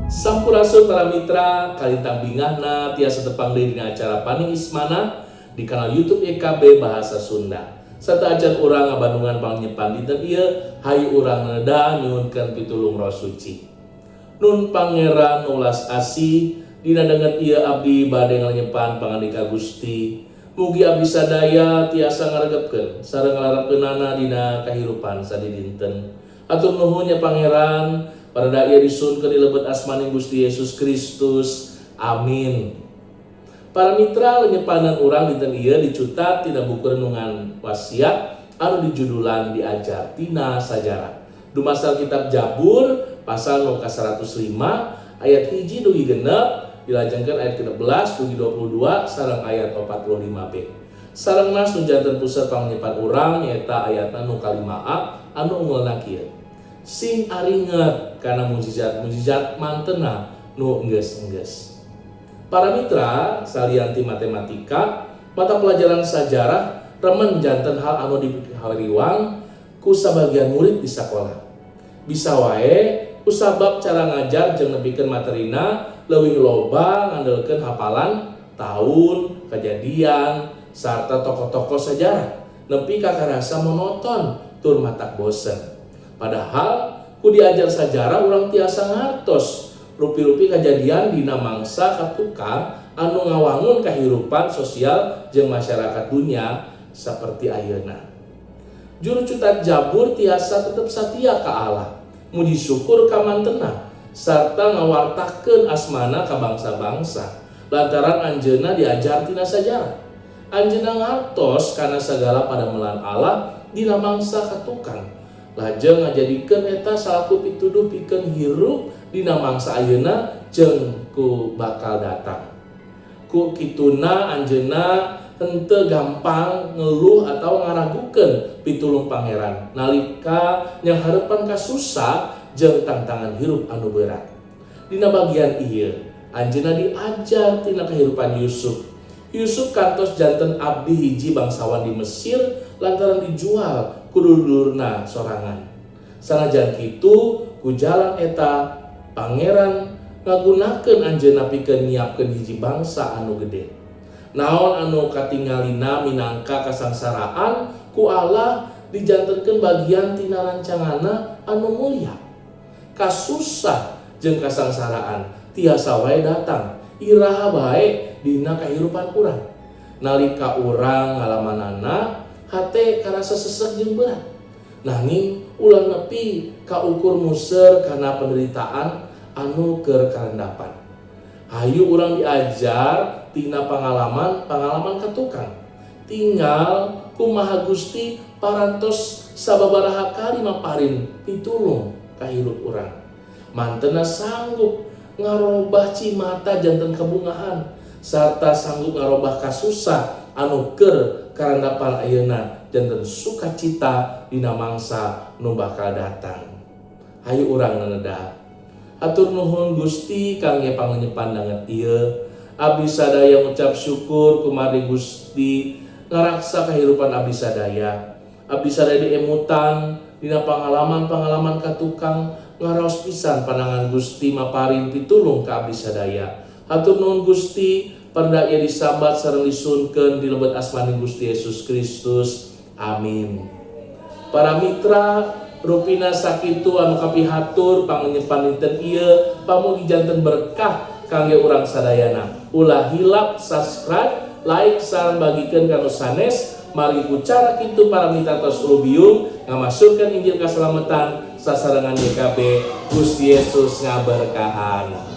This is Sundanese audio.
Sampurasun, para mitra. Kalintang bingahna tiasa tepang deui dina acara Paning Ismana di kanal YouTube YKB Bahasa Sunda. Sateuacan urang ngabandungan panglenyepan dinten ieu, hayu urang neda nyuhunkeun pitulung Roh Suci. Nun Pangeran welas asih, dina danget ieu abdi bade ngalenyepan pangandika Gusti. Mugi abdi sadaya tiasa ngaregepkeun sareng ngalarapkeunana dina kahirupan sadidinten. Hatur nuhun ya Pangeran, pada ieu disuhunkeun di lebet asmaning Gusti Yesus Kristus. Amin. Para mitra, lenyepanan urang dinten ieu dicutat tina buku renungan wasiat anu dijudulan Diajar Tina Sajarah. Dumasar kitab Jabur pasal nu 105 ayat 1 dugi 6, dilajengkeun ayat 16 dugi 22 sareng ayat 45b. Sareng nas nu janten pusat panglenyepan urang nyaeta ayatna nu kalima A anu unggelna kieu: "Sing aringet kana mujizat-mujizat mantena nu enggeus-enggeus." Para mitra, salian ti matematika, mata pelajaran sajarah remen janten hal anu dipikahariwang ku sabagian murid di sekolah. Bisa wae kusabab cara ngajar jeung nepikeun materina leuwih loba ngandelkeun hafalan tahun, kejadian, sarta tokoh-tokoh sejarah. Nepi ka karasa monoton tur matak bosen. Padahal ku diajar sajarah urang tiasa ngartos rupi-rupi kejadian dina mangsa katukang anu ngawangun kehidupan sosial jeung masyarakat dunia seperti ayeuna. Juru cutat Jabur tiasa tetep satia ka Allah, muji syukur ka mantena, sarta ngawartakeun asmana ka bangsa-bangsa lantaran anjeunna diajar tina sajarah. Anjeunna ngartos kana sagala padamelan Allah dina mangsa katukang, lajeng ngajadikeun eta salaku pituduh pikeun hirup dina mangsa ayeuna jeung ku bakal datang. Ku kituna anjeunna henteu gampang ngeluh atau ngaragukeun pitulung Pangeran nalika nyanghareupan kasusah jeung tantangan hirup anu berat. Dina bagian ieu anjeunna diajar tina kehidupan Yusuf. Yusuf kantos janten abdi hiji bangsawan di Mesir lantaran dijual ku dulurna sorangan. Sanajan kitu, ku jalan eta Pangeran ngagunakeun anjeunna pikeun nyiapkeun hiji bangsa anu gede. Naon anu katingalina minangka kasangsaraan ku Allah dijantenkeun bagian tina rancanganna anu mulia. Kasusah jeung kasangsaraan tiasa wae datang iraha bae dina kahirupan urang. Nalika urang ngalamanana, hate karasa sesek jeung berat. Nanging ulah nepi ka ukur muser kana penderitaan anu keur karendapan. Hayu urang diajar tina pengalaman pengalaman katukang. Tinggal kumaha Gusti parantos sababaraha kali maparin pitulung ka hirup urang. Mantena sanggup ngarobah cimata janten kabungahan sarta sanggup ngarobah kasusah anu keur karandapan ayeuna janten sukacita dina mangsa nu bakal datang. Hayu urang neneda. Hatur nuhun, Gusti, kangge panglenyepan danget ieu. Abdi sadaya ngucap syukur kumargi Gusti ngaraksa kehidupan abdi sadaya. Abdi sadaya diemutan dina pengalaman-pengalaman katukang, ngaraos pisan panangan Gusti maparin pitulung ka abdi sadaya. Hatur nuhun, Gusti, panda ieu disambat sareng disuhunkeun di lebet asmaning Gusti Yesus Kristus. Amin. Para mitra, rupina sakitu anu kapihatur panglenyepan dinten ieu. Pamugi janten berkah kangge urang sadayana. Ulah hilap subscribe, like, sareng bagikeun ka nu sanes. Margi ku cara kitu para mitra tos rubiung ngamasurkeun Injil kasalamatan sasarengan YKB. Gusti Yesus ngaberkahan.